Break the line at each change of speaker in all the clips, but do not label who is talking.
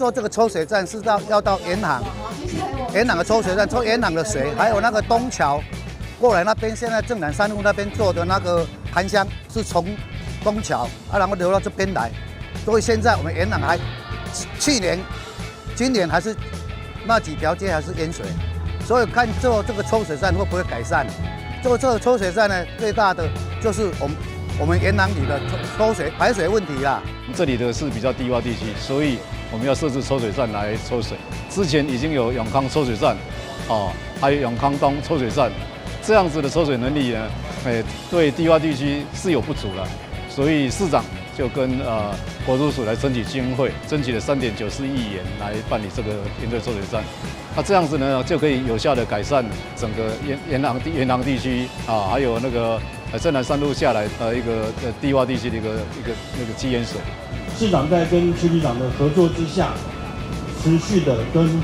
做這個抽水站是到要到沿航，沿航的抽水站抽沿航的水，還有那個東橋過來那邊，現在正南山路那邊做的那個涵箱是從東橋啊，然後流到這邊來。所以現在我們沿航還去年、今年還是那幾條街還是淹水，所以看做這個抽水站會不會改善？做這個抽水站呢，最大的就是我們沿航里的抽水排水問題啦。
這裡的是比較低窪地區，所以我們要設置抽水站來抽水。之前已經有永康抽水站，哦，還有永康東抽水站，這樣子的抽水能力呢，哎，對低窪地區是有不足了。所以市長就跟國土署來爭取經費，爭取了3.94億元來辦理這個鹽洲抽水站。那這樣子呢，就可以有效的改善整個沿航地區啊，還有那個正南山路下來一個低窪地區的一個那個積淹水。
市長在跟區局長的合作之下，持續的跟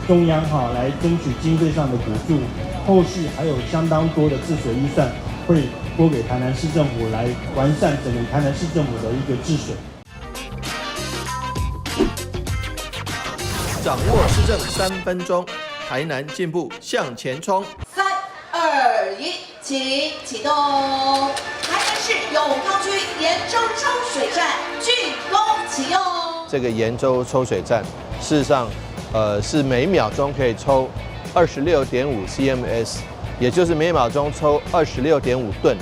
中央哈來爭取經費上的補助，後續還有相當多的治水預算會撥給台南市政府來完善整個台南市政府的一個治水。
掌握市政3分鐘，台南進步向前衝。
三二一，請啟動。台南市永康區鹽洲抽水站竣工啟用。
這個鹽洲抽水站，事實上，是每秒鐘可以抽26.5 CMS，也就是每秒鐘抽26.5噸，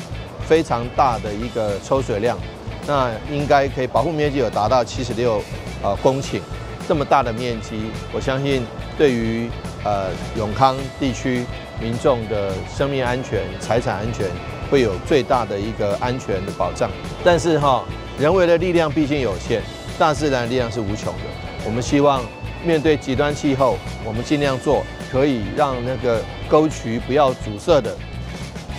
非常大的一個抽水量。那應該可以保護面積有達到76公頃。這麼大的面積，我相信對於永康地區民眾的生命安全、財產安全，會有最大的一個安全的保障。但是哈，人為的力量畢竟有限，大自然的力量是無窮的。我們希望面對極端氣候，我們盡量做可以讓那個溝渠不要阻塞的，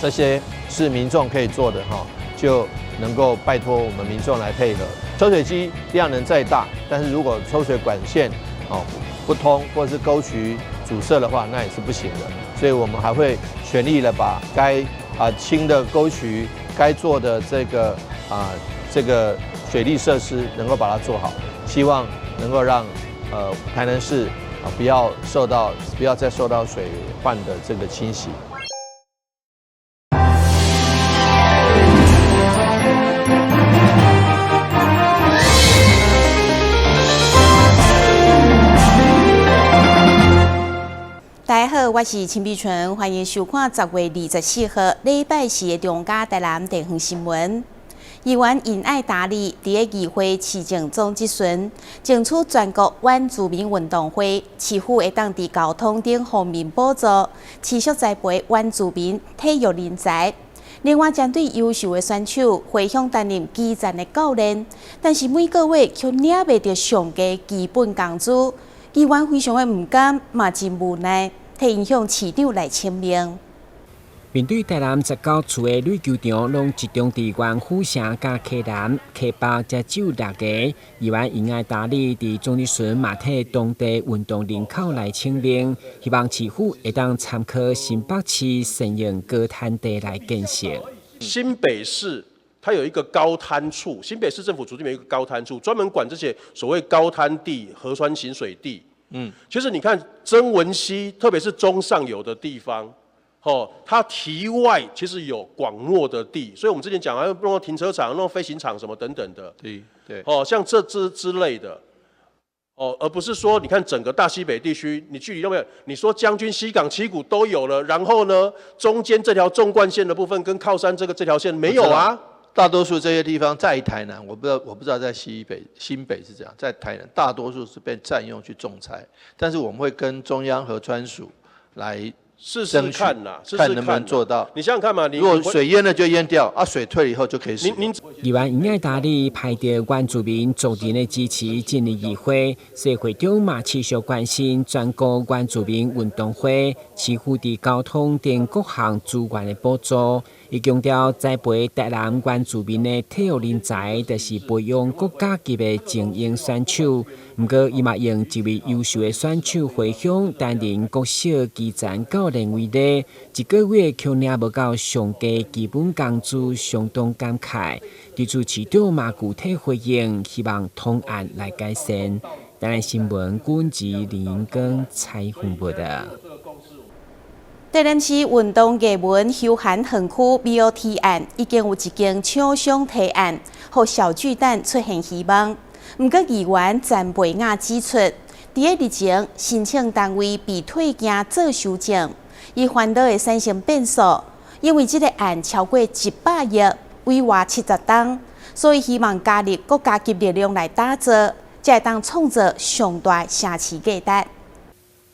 這些是民眾可以做的哈，就能夠拜託我們民眾來配合。抽水機量能再大，但是如果抽水管線哦不通，或是溝渠阻塞的話，那也是不行的。所以我們還會全力的把該清的溝渠、該做的這個水利設施能夠把它做好，希望能夠讓台南市啊不要再受到水患的這個侵襲。
大家好，我是陳碧純，歡迎收看10月24號禮拜四的中嘉台南地方新聞。議員尹愛達利佇个議會市政總質詢，爭取全國原住民運動會，市府會當佇交通等方面補助，持續栽培原住民體育人才。另外，針對優秀的選手回鄉擔任基層的教練，但是每個月卻領袂著上低基本工資，議員非常的毋甘，嘛真無奈，替𪜶向市長來請命。
面對台南19處的壘球場，攏集中佇縣府城佮溪南、溪北，才只有六個。議員尹愛達利佇總質詢嘛替當地運動人口來請命，希望市府會當參考新北市善用高灘地來建設。
新北市它有一個高灘處，新北市政府組織有一個高灘處，專門管這些所謂高灘地、河川型水地。其實你看曾文溪，特別是中上游的地方。哦，它堤外其實有廣袤的地，所以我們之前講啊，弄停車場、弄飛行場什麼等等的。哦，像這之類的，哦，而不是說你看整個大西北地區，你距離都沒有，你說將軍、西港、七股都有了，然後呢，中間這條縱貫線的部分跟靠山這條線沒有啊？
大多數這些地方在台南，我不知道在西北、新北是這樣，在台南大多數是被佔用去種菜，但是我們會跟中央河川署來
試試看啦，
看能不能做到。
你想想看嘛，你
如果水淹了就淹掉，啊，水退了以後就可以使用。
議員尹愛達利派著原住民族人的支持進入議會，社會長嘛持續關心全國原住民運動會，市府佇交通等各項資源的補助。伊強調，栽培台南原住民的體育人才，就是培養國家級的精英選手。毋過，伊嘛用一位優秀的選手回鄉擔任國小基層教練為例，一個月卻領無到上低基本工資，相當感慨。對此，市長嘛具體回應，希望通案來改善。台南新聞軍籍林根采訪報道。
台南市運動藝文休閒園區 BOT 案已經有一間廠商提案，予小巨蛋出現希望。毋過議員陳培雅指出，佇个日前申請單位被退件做修正，伊煩惱會產生變數，因為這个案超過100億，委外70冬，所以希望加入國家級力量來打造，才會當創造上大城市價值。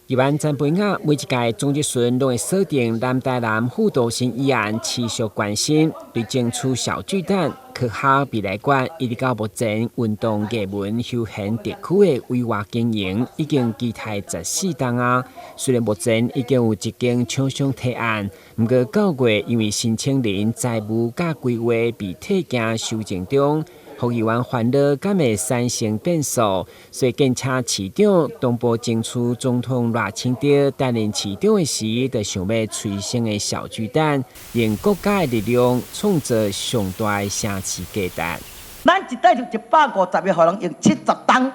議員陳培雅每一屆總質詢攏會鎖定南台南副都心議案持續關心，對爭取小巨蛋、科學未來館，一直到目前運動藝文休閒特區的規劃經營，已經期待14冬啊。雖然目前已經有一間廠商提案，毋過9月因為申請人財務佮規劃被退件修正中。予議員煩惱，敢會產生變數，所以建請市長東部爭取總統賴清德擔任市長的時，就想欲催生的小巨蛋，用國家的力量創造上大的城市價值。
咱一塊就150億，予人用70冬，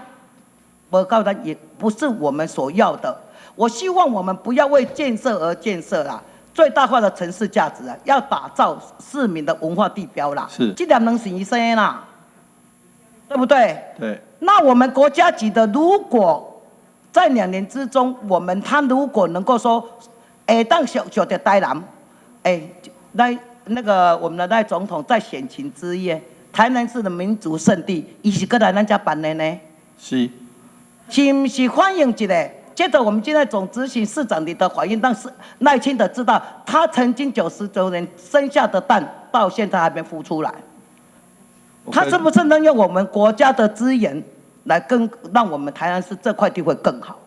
無夠咱也不是我們所要的。我希望我們不要為建設而建設啦。最大化的城市價值啊，要打造市民的文化地標啦。這粒卵是伊生的啦。對不對？
對。
那我們國家級的，如果在2年之中，我們他如果能夠說，會當小小的台南，哎，賴那個我們的賴總統在選情之夜，台南市的民族聖地，伊是閣來咱遮辦的呢？
是。
是毋是反映一下？接着我們現在總執行市長你的反應，讓是賴清德知道，他曾經99年生下的蛋，到現在還沒孵出來。他是不是能用我們國家的資源來更讓我們台南市這塊地會更好？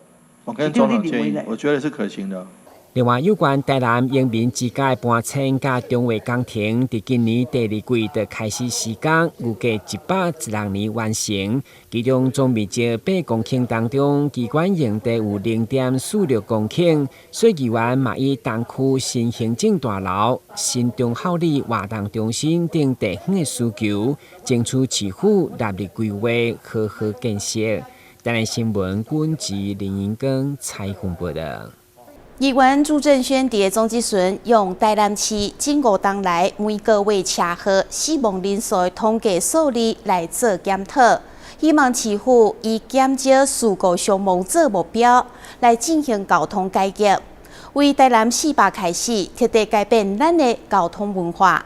我跟總統建議，我覺得是可行的。
另外，有關台南榮民之家的搬遷佮重劃工程，佇今年第二季就開始施工，預計116年完成。其中總面積8公頃當中，機關用地有0.46公頃。所以議員嘛以東區新行政大樓、新中孝里活動中心等地方的需求，爭取市府納入規劃，好好建設。台南新聞，阮是林英光採訪報道。
議員朱正軒佇總質詢用台南市近5冬來每個月車禍死亡人數的統計數字來做檢討，希望市府以減少事故傷亡做目標，來進行交通改革，為台南400開始徹底改變咱的交通文化。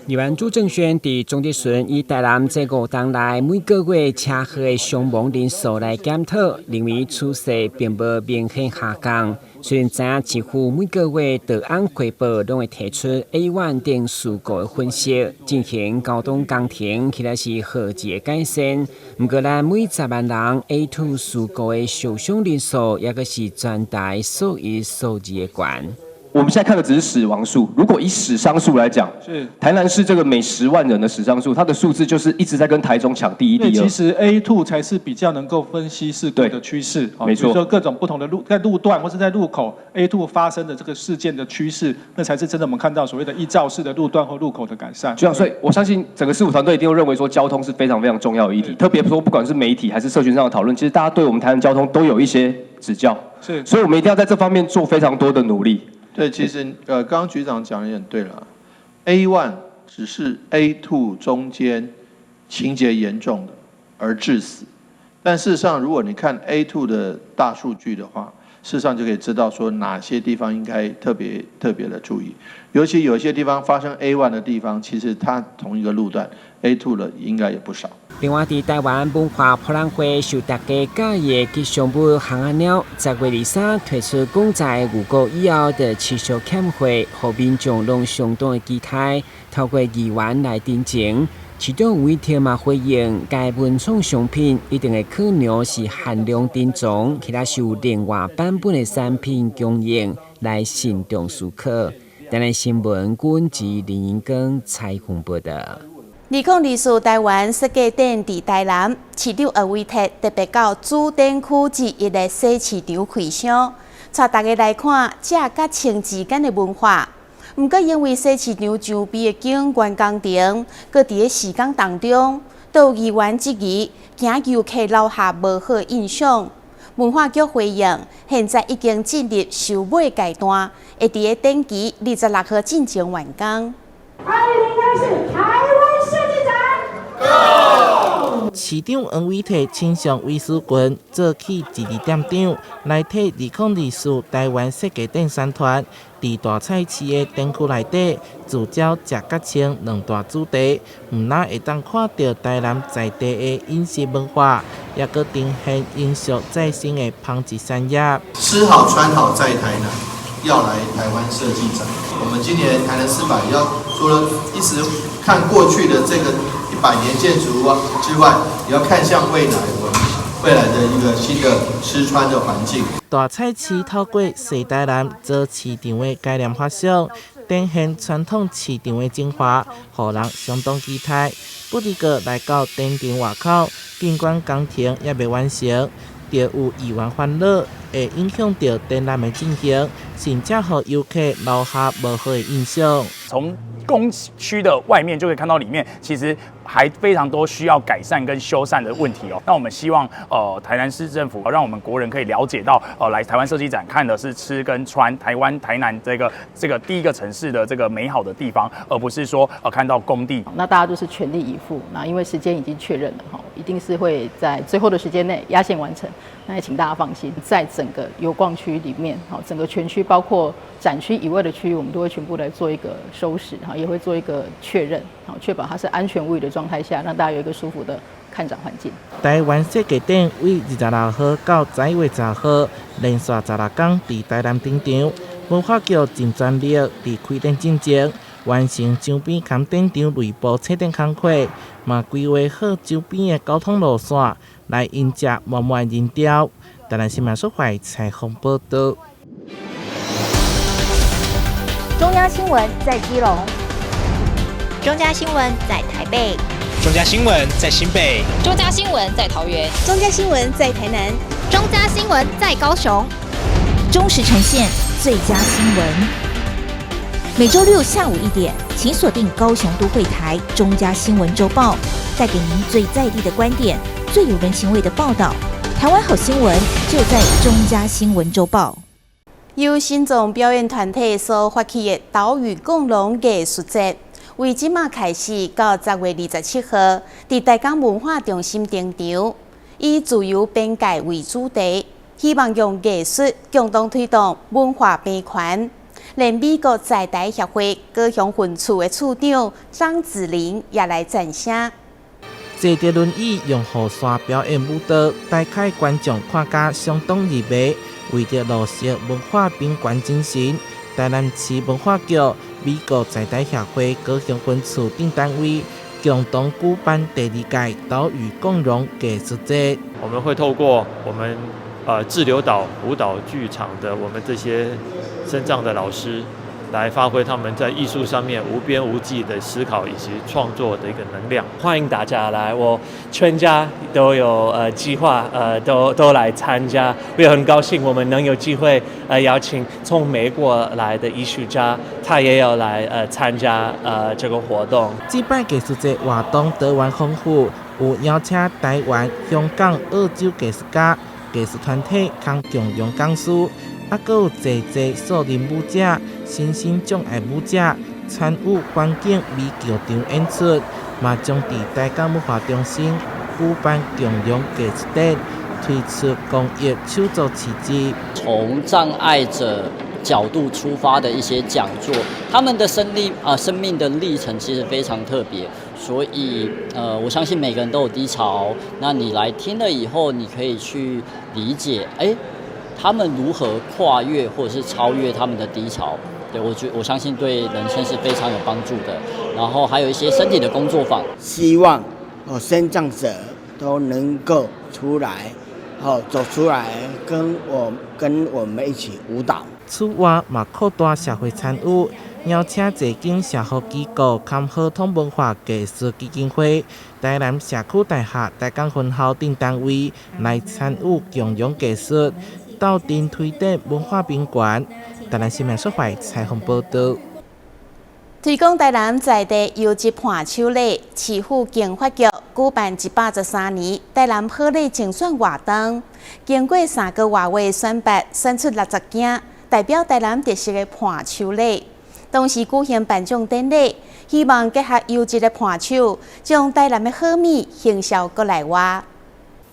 議員朱正軒佇總質詢以台南這5冬來每個月車禍的傷亡人數來檢討，認為趨勢並無明顯下降。雖然知影市府每個月導安匯報攏會提出 A1 等事故的分析，進行交通工程，或者是號誌的改善。毋過，咱每10萬人 A2 事故的受傷人數，抑閣是全台數一數二的懸。
我們現在看的只是死亡數，如果以死傷數來講，台南市這個每10萬人的死傷數，它的數字就是一直在跟台中搶第一、第二。
其實 A2 才是比較能夠分析事故的趨勢，
沒錯。
比如說各種不同的路在路段或是在路口 A2 發生的這個事件的趨勢，那才是真的我們看到所謂的易肇事的路段或路口的改善。
這樣，所以我相信整個市府團隊一定會認為說交通是非常非常重要的議題，特別說不管是媒體還是社群上的討論，其實大家對我們台南交通都有一些指教，所以我們一定要在這方面做非常多的努力。
對，其實剛剛局長講的也很對了，A1 只是 A2 中間情節嚴重的而致死，但事實上，如果你看 A2 的大數據的話，事實上就可以知道說哪些地方應該特別特別的注意，尤其有些地方發生 A1 的地方，其實它同一個路段 A2 的應該也不少。
另外，佇台灣文化博覽會受大家佮意的吉祥物蜂仔貓，10月23推出講在預告以後的持續欠貨，予民眾攏相當的期待，透過議員來陳情，市長委託嘛回應，該文創商品一定會考量是限量珍藏，或者是有另外版本的產品供應，來慎重思考。台南新聞，阮是林英光採訪報道。
2024台灣設計展佇台南，市長葉委託特別到主展區之一的洗市場開箱，帶大家來看食佮穿之間的文化。毋過因為洗市場周邊的景觀工程，閣佇咧施工當中，都有議員質疑，驚遊客留下無好印象。文化局回應，現在已經進入收尾階段，會佇咧展期26號進前完工。
2024台灣設計展。
市長黃偉哲親上威斯裙，做起一日店長，來替2024台灣設計展宣傳。佇大菜市的展區內底，聚焦食佮穿兩大主題，毋但會當看著台南在地的飲食文化，也閣呈現永續再生的紡織產業。
吃好穿好在台南，要來台灣設計展。我們今年台南400要除了一直看過去的這個100年建築物之外，也要看向未來，我們未來的一個新的吃穿的環境。
大菜市透過踅台南做市場的概念發想，展現傳統市場的精華，予人相當期待。不過來到展場外口，儘管工程猶未完成，就有議員煩惱會影響著展覽的進行，甚至予遊客留下無好的印象。
從工區的外面就可以看到，裡面其實還非常多需要改善跟修繕的問題哦。那我們希望，台南市政府讓我們國人可以了解到，來台灣設計展看的是吃跟穿，台灣台南這個第一個城市的這個美好的地方，而不是說，看到工地。
那大家都是全力以赴，那因為時間已經確認了哈，一定是會在最後的時間內壓線完成。那也請大家放心，在整個遊逛區裡面，好，整個全區包括展區以外的區域，我們都會全部來做一個收拾，哈，也會做一個確認，好，確保它是安全無虞的狀態下，讓大家有一個舒服的看展環境。
台灣設計展為26號到11月10號，連續16天佇台南登場。文化局盡全力佇開展進前完成周邊佮展場內部策展工課，嘛規劃好周邊的交通路線，來迎接滿滿人潮。台南新聞蘇懷採訪報導。
中央新聞在基隆，中嘉新聞在台北，
中嘉新聞在新北，
中嘉新聞在桃園，
中嘉新聞在台南，
中嘉新聞在高雄，
忠實呈現最佳新聞。每週六下午1點，請鎖定高雄都會台中嘉新聞週報，帶給您最在地的觀點，最有人情味的報道。台灣好新聞就在中嘉新聞週報。
由新莊表演團體所發起的島嶼共融藝術節，為這馬開始到10月27號，佇大港文化中心登場，以自由邊界為主題，希望用藝術共同推動文化平權。連美國在台協會高雄分處的處長張子玲也來贊聲。
坐著輪椅用雨傘表演舞蹈，帶開觀眾看甲相當入迷。為著落實文化平權精神，台南市文化局、美國在台協會高雄分處等單位共同舉辦第二屆島嶼共融藝術節。
我們會透過我們滯留島舞蹈劇場的我們這些身障的老師，來發揮他們在藝術上面無邊無際的思考以及創作的一個能量。
歡迎大家來，我全家都有計劃，都來參加。我也很高興，我們能有機會邀請從美國來的藝術家，他也要來參加這個活動。
這擺藝術節活動多元豐富，有邀請台灣、香港、澳洲藝術家、藝術團體共共融講師。啊，閣有濟濟素人舞者、身心障礙舞者參與環境美劇場演出，嘛將佇台港文化中心舉辦共融藝術展，推出公益手作市集。
從障礙者角度出發的一些講座，他們的生命的歷程其實非常特別，所以我相信每個人都有低潮。那你來聽了以後，你可以去理解，他們如何跨越或者是超越他們的低潮？對，我相信對人生是非常有幫助的。然後還有一些身體的工作坊，
希望身障者都能夠出來，走出來跟我們一起舞蹈。
此外，嘛擴大社會參與，邀請濟間社福機構、含好通文化藝術基金會、台南社區大學台港分校等單位來參與共融藝術，鬥陣推展文化平權。台南新聞蘇懷採訪報導。
推廣台南在地優質伴手禮，市府經發局舉辦113年台南好禮贈選活動，經過3個外月選拔，選出60件代表台南特色的伴手禮。同時舉行頒獎典禮，希望結合優質的伴手，將台南的好物行銷國內外。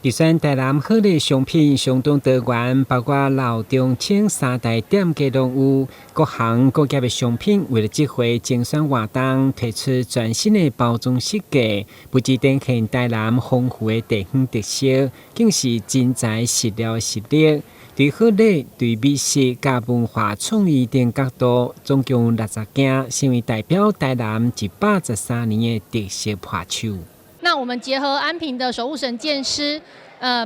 入選台南好禮商品相當多元，包括老中青三代店家攏有，各行各業的商品，為了這回贈選活動，推出全新的包裝設計，不只展現台南豐富的地方特色，更是真材實料的實力。對好禮、對美食佮文化創意等角度，總共60件，成為代表台南113年的特色伴手。
那我們結合安平的守護神劍獅，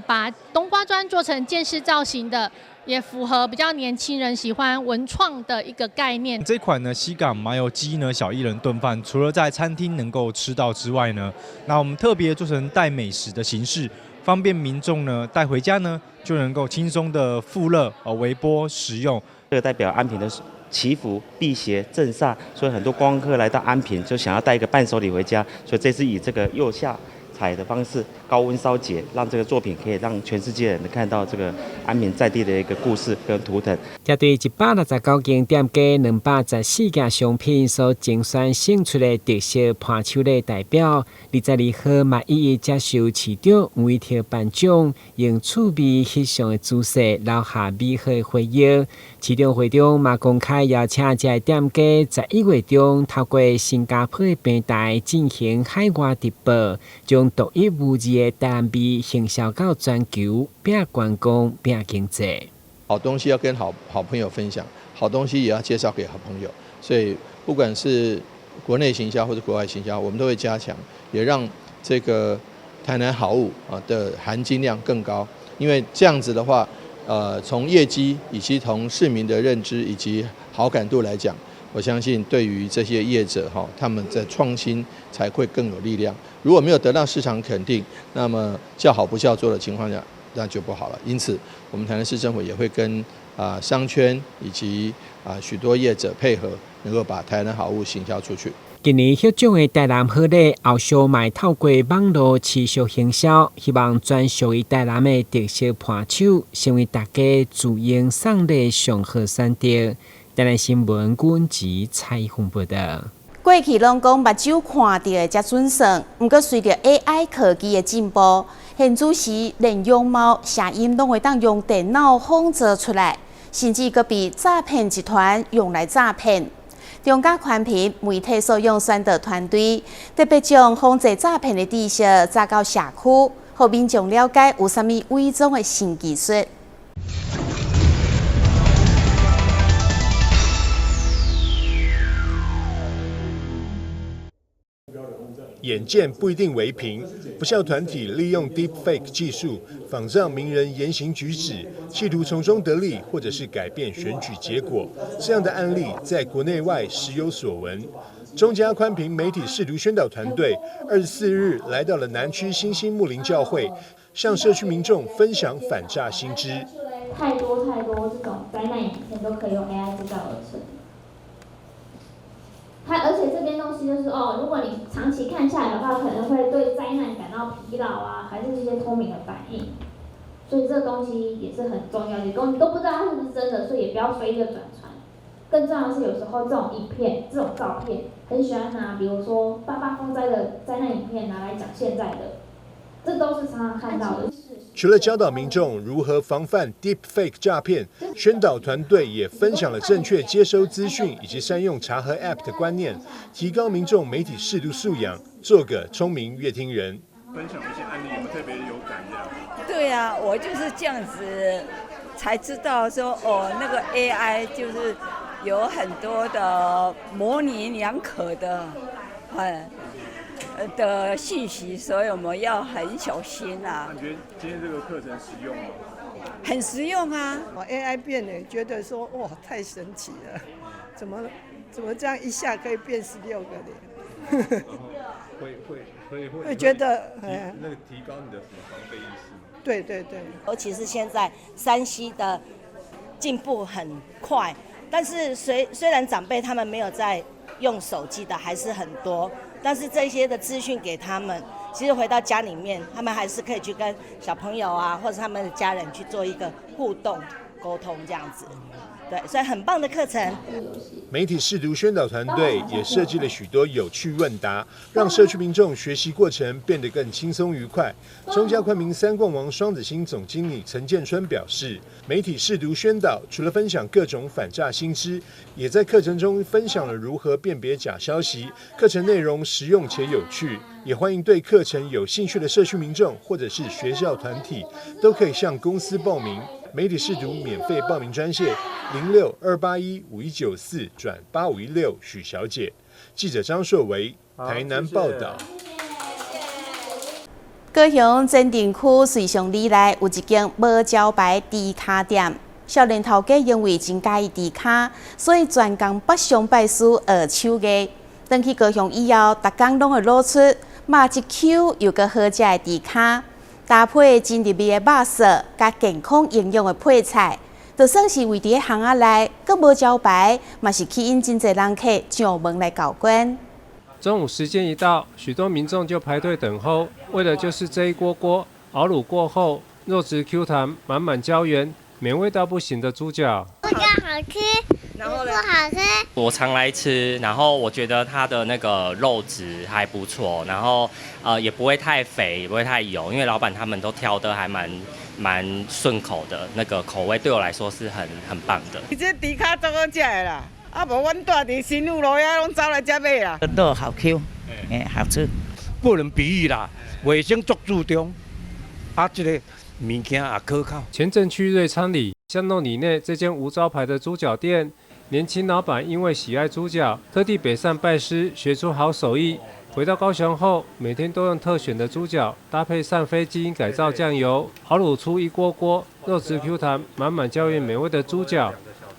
把冬瓜磚做成劍獅造型的，也符合比較年輕人喜歡文創的一個概念。
這款呢，西港麻油雞呢，小薏仁燉飯，除了在餐廳能夠吃到之外呢，那我們特別做成帶美食的形式，方便民眾呢帶回家呢，就能夠輕鬆的復熱、微波食用。
這個代表安平的祈福、辟邪、鎮煞，所以很多觀光客來到安平就想要帶一個伴手禮回家，所以這次以這個釉下彩的方式，高溫燒結，讓這個作品可以讓全世界人都看到這個安平在地的一個故事跟圖騰。
這對169間店家214件商品所精選選出的特色伴手禮代表，22號嘛一一接受市長委託頒獎，用趣味翕相的姿勢留下美好的回憶。市長會中嘛公開邀請這个店家11月中透過新加坡的平台進行海外直播，將獨一無二的台南味行銷到全球，拼觀光、拼經濟。
好東西要跟好好朋友分享，好東西也要介紹給好朋友。所以不管是國內行銷或者國外行銷，我們都會加強，也讓這個台南好物啊的含金量更高。因為這樣子的話，從業績以及從市民的認知以及好感度來講，我相信對於這些業者哈，他們在創新才會更有力量。如果沒有得到市場肯定，那麼叫好不叫座的情況下，那就不好了。因此，我們台南市政府也會跟商圈以及許多業者配合，能夠把台南好物行銷出去。
今年獲獎的台南好禮，後續嘛會透過網路持續行銷，希望專屬於台南的特色伴手，成為大家自用送禮上好選擇。台南新聞阮吉采訪報道。
過去攏講目睭看著的才準算，毋過隨著 AI 科技的進步，現此時連容貌、聲音攏會當用電腦仿造出來，甚至閣被詐騙集團用來詐騙。中嘉寬頻媒體素養宣導團隊特別將防制詐騙的知識載到社區，予民眾了解有啥物偽裝的新技術。
眼見不一定為憑，不肖團體利用 Deepfake 技術仿造名人言行舉止，企圖從中得利，或者是改變選舉結果。這樣的案例在國內外時有所聞。中嘉寬頻媒體識讀宣導團隊24日來到了南區新興睦鄰教會，向社區民眾分享反詐新知。
太多太多這種災難影片都可以用 AI 製造而成。它而且這邊東西就是哦，如果你長期看下來的話，可能會對災難感到疲勞啊，還是一些脫敏的反應。所以這個東西也是很重要的，你都不知道它是不是真的，所以也不要隨意的轉傳。更重要的是，有時候這種影片、這種照片，很喜歡拿，比如說八八風災的災難影片拿來講現在的，這都是常常看到的。
除了教導民眾如何防範 Deepfake 詐騙，宣導團隊也分享了正確接收資訊以及善用查核 App 的觀念，提高民眾媒體識讀素養，做個聰明閱聽人。
分享一些案例，有沒有特別有感的？
對啊，我就是這樣子才知道說，哦，那個 AI 就是有很多的模棱兩可的，的信息，所以我們要很小心啊。
你覺得今天這個課程實用嗎？
很實用啊
！AI 變臉，覺得說哇，太神奇了，怎麼這樣一下可以變16個臉？會覺得
那個提高你的什麼防備意識嗎？
對對對，
尤其是現在3C 的進步很快，但是雖然長輩他們沒有在用手機的還是很多，但是這些的資訊給他們，其實回到家裡面，他們還是可以去跟小朋友啊，或者他們的家人去做一個互動溝通，這樣子。對，所以很棒的課程。
媒體識讀宣導團隊也設計了許多有趣問答，讓社區民眾學習過程變得更輕鬆愉快。中嘉昆明三冠王雙子星總經理陳建春表示，媒體識讀宣導除了分享各種反詐新知，也在課程中分享了如何辨別假消息。課程內容實用且有趣，也歡迎對課程有興趣的社區民眾或者是學校團體，都可以向公司報名。媒體識讀免費報名專線06-281-5194轉8516許小姐。記者張碩維台南報道。
高雄前鎮區瑞祥里內有一間無招牌豬跤店，少年頭家因為真佮意豬跤，所以專工北上拜師學手藝。轉去高雄以後，逐工攏會滷出肉質 Q 又閣好食的豬跤。搭配真入味的肉燥，佮健康營養的配菜，就算是位佇咧巷仔內，閣無招牌，嘛是吸引真濟人客上門來猴關。
中午時間一到，許多民眾就排隊等候，為的就是這一鍋鍋熬滷過後，肉質 Q 彈、滿滿膠原、美味到不行的豬腳。
豬腳好吃，不好吃。
我常來吃，然後我覺得它的那個肉質還不錯，然後也不會太肥，也不會太油，因為老闆他們都挑得還蠻順口的，那個口味對我來說是很棒的。
這豬跤足好食的啦，啊無阮住佇新武路遐，攏走來這買啦。
肉好 Q，哎，好吃。
不能比喻啦，衛生足注重，啊，這個物件也可靠。
前鎮區瑞昌里巷弄裡內這間無招牌的豬腳店，年輕老闆因為喜愛豬腳，特地北上拜師學出好手藝。回到高雄後，每天都用特選的豬腳搭配上非基因改造醬油，熬滷出一鍋鍋肉質 Q 彈、滿滿膠原美味的豬腳，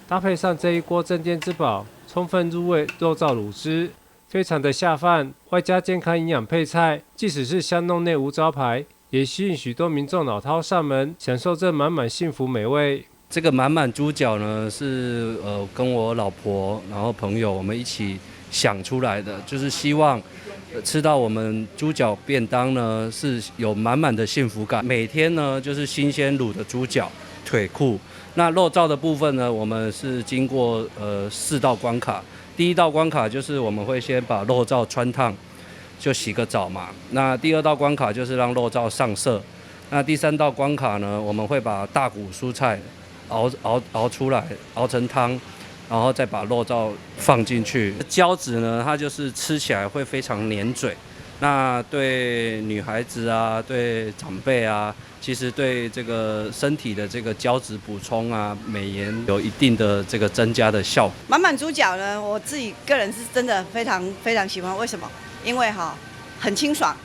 搭配上這一鍋鎮店之寶，充分入味肉燥滷汁，非常的下飯，外加健康營養配菜，即使是巷弄內無招牌，也吸引許多民眾老饕上門，享受這滿滿幸福美味。
這個滿滿豬腳呢，是跟我老婆，然後朋友我們一起想出來的，就是希望吃到我們豬腳便當呢，是有滿滿的幸福感。每天呢，就是新鮮滷的豬腳腿庫。那肉燥的部分呢，我們是經過四道關卡。第一道關卡就是我們會先把肉燥汆燙，就洗個澡嘛。那第二道關卡就是讓肉燥上色。那第三道關卡呢，我們會把大骨蔬菜熬出來，熬成湯，然後再把肉燥放進去。膠質呢，它就是吃起來會非常黏嘴。那對女孩子啊，對長輩啊，其實對這個身體的這個膠質補充啊，美顏有一定的這個增加的效果。
滿滿豬腳呢，我自己個人是真的非常非常喜歡。為什麼？因為哈很清爽，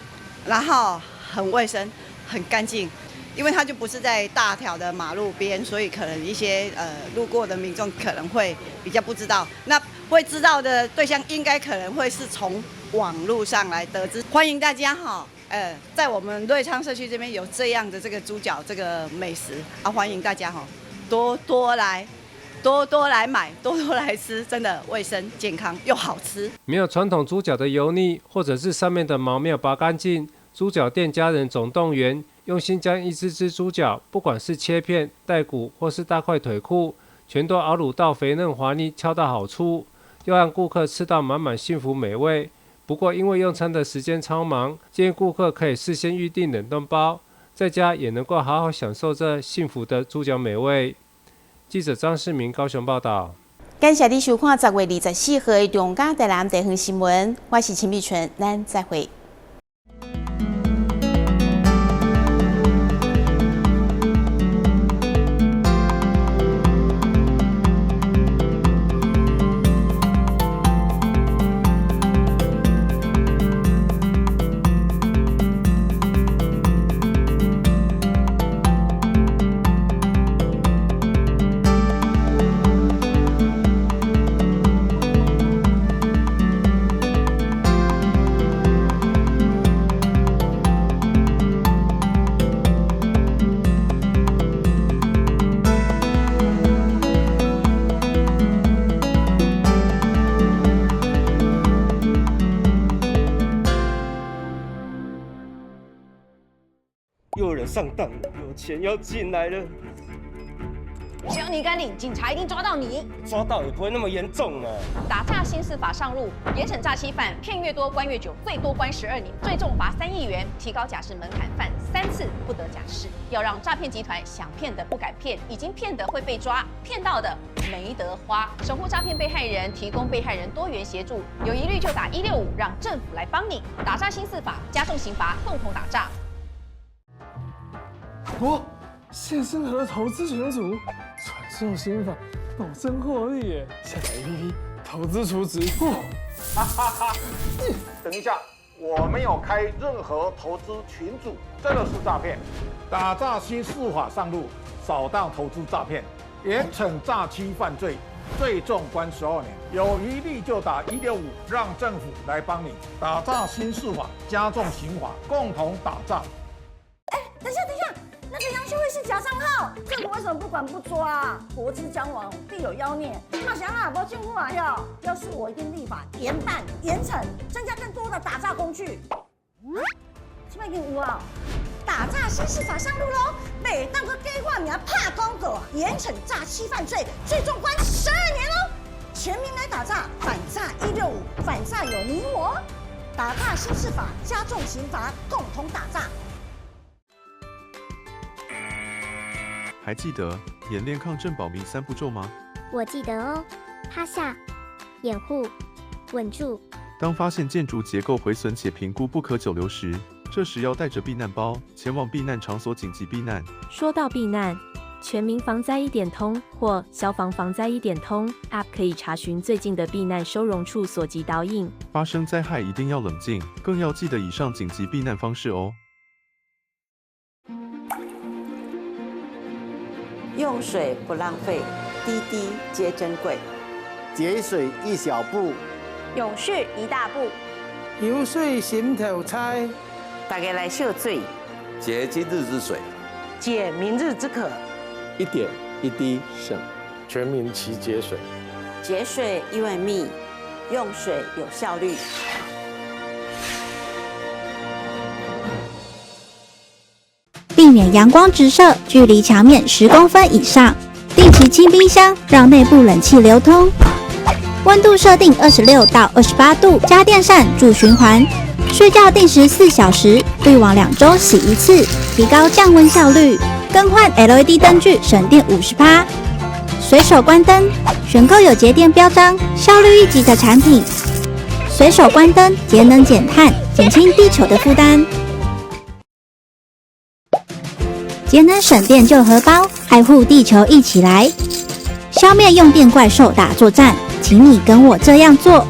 然後很衛生，很乾淨。因為它就不是在大條的馬路邊，所以可能一些路過的民眾可能會比較不知道。那會知道的對象應該可能會是從網路上來得知。歡迎大家哈，在我們瑞昌社區這邊有這樣的這個豬腳這個美食啊，歡迎大家哈，多多來，多多來買，多多來吃，真的衛生健康又好吃。
沒有傳統豬腳的油膩，或者是上面的毛沒有拔乾淨，豬腳店家人總動員。用心將一隻隻豬腳，不管是切片、帶骨或是大塊腿庫，全都熬滷到肥嫩滑膩，恰到好處，又讓顧客吃到滿滿幸福美味。不過因為用餐的時間超忙，建議顧客可以事先預訂冷凍包，在家也能夠好好享受這幸福的豬腳美味。記者張世明高雄報道。
感謝你收看10月24號的中嘉台南地方新聞，我是陳美純，咱再會。
上当了，有錢要進來了。
只要你敢領，警察一定抓到你。
抓到也不會那麼嚴重啊。
打詐新司法上路，嚴懲詐欺犯，騙越多關越久，最多關12年，最重罰3億元，提高假釋門檻，犯3次不得假釋。要讓詐騙集團想騙的不敢騙，已經騙的會被抓，騙到的沒得花。守護詐騙被害人，提供被害人多元協助，有疑慮就打165，讓政府來幫你。打詐新司法，加重刑罰，共同打詐。
我謝生和投資群組傳授心法，保證獲利耶！下載 APP 投資儲值。
哈哈哈！等一下，我沒有開任何投資群組，這個是詐騙。打詐新司法上路，掃蕩投資詐騙，嚴懲詐欺犯罪，最重關12年。有疑慮就打165，讓政府來幫你。打詐新司法，加重刑罰，共同打詐。
哎，等一下，等一下。那個楊秀慧是假賬號，政府為什麼不管不抓啊？國之將亡，必有妖孽。那想啊，無政府啊要，要是我一定立法嚴辦嚴懲，增加更多的打詐工具。這擺已經有啊，打詐新司法上路嘍！袂當閣假化名拍廣告，嚴懲詐欺犯罪，最重關12年嘍！全民來打詐，反詐165，反詐有你我。打詐新司法，加重刑罰，共同打詐。
還記得演練抗震保命3步驟嗎？
我記得哦，趴下、掩護、穩住。
當發現建築結構毀損且評估不可久留時，這時要帶着避難包前往避難場所緊急避難。
說到避難，全民防災一點通或消防防災一點通 App 可以查詢最近的避難收容處所及導引。
發生災害一定要冷靜，更要記得以上緊急避難方式哦。
用水不浪費，滴滴皆珍貴。
節水一小步，
永續一大步。
游水心頭猜，
大家來秀水。
節今日之水，
解明日之渴。
一點一滴省，
全民齊節水。
節水一碗米，用水有效率。
避免陽光直射，距離牆面10公分以上。定期清冰箱，讓內部冷氣流通。溫度設定26到28度，加電扇助循環。睡覺定時4小時，濾網2週洗一次，提高降溫效率。更換 LED 燈具，省電50%。隨手關燈，選購有節電標章、效率一級的產品。隨手關燈，節能減碳，減輕地球的負擔。節能省電救荷包，愛護地球一起來！消滅用電怪獸打作戰，請你跟我這樣做。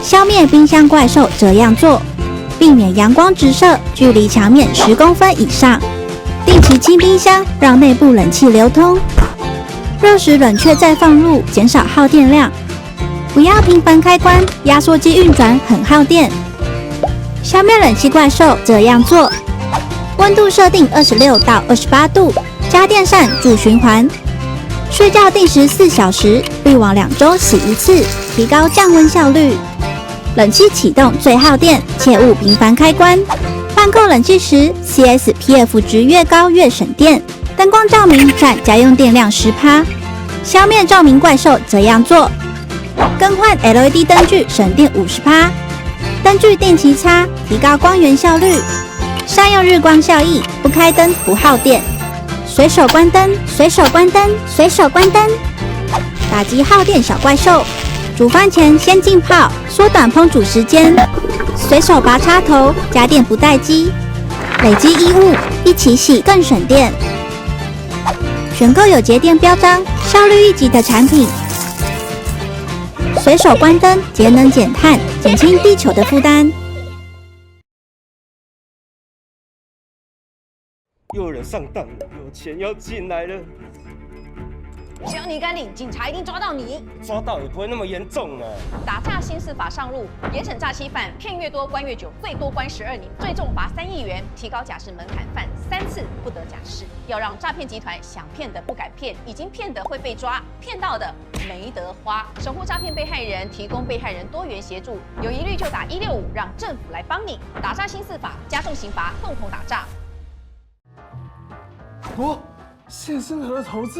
消滅冰箱怪獸這樣做，避免陽光直射，距離牆面10公分以上。定期清冰箱，讓內部冷氣流通。熱食冷卻再放入，減少耗電量。不要頻繁開關，壓縮機運轉很耗電。消滅冷氣怪獸這樣做。溫度設定26到28度，加電扇助循環。睡覺定時4小時，濾網2週洗一次，提高降溫效率。冷氣啟動最耗電，切勿頻繁開關。換購冷氣時，CSPF 值越高越省電。燈光照明佔家用電量10%。消滅照明怪獸這樣做：更換 LED 燈具省電50%，燈具定期擦，提高光源效率。善用日光效益，不開燈不耗電，隨手關燈，隨手關燈，隨手關燈，打擊耗電小怪獸。煮飯前先浸泡，縮短烹煮時間。隨手拔插頭，家電不待機。累積衣物一起洗更省電。選購有節電標章、效率一級的產品。隨手關燈，節能減碳，減輕地球的負擔。
又有人上當了，有錢要進來了。
只要你敢領，警察一定抓到你。
抓到也不會那麼嚴重啊。
打詐新司法上路，嚴懲詐欺犯，騙越多關越久，最多關12年，最重罰3億元，提高假釋門檻，犯3次不得假釋。要讓詐騙集團想騙的不敢騙，已經騙的會被抓，騙到的沒得花。守護詐騙被害人，提供被害人多元協助，有疑慮就打165，讓政府來幫你。打詐新司法，加重刑罰，共同打詐。
我谢生和投资。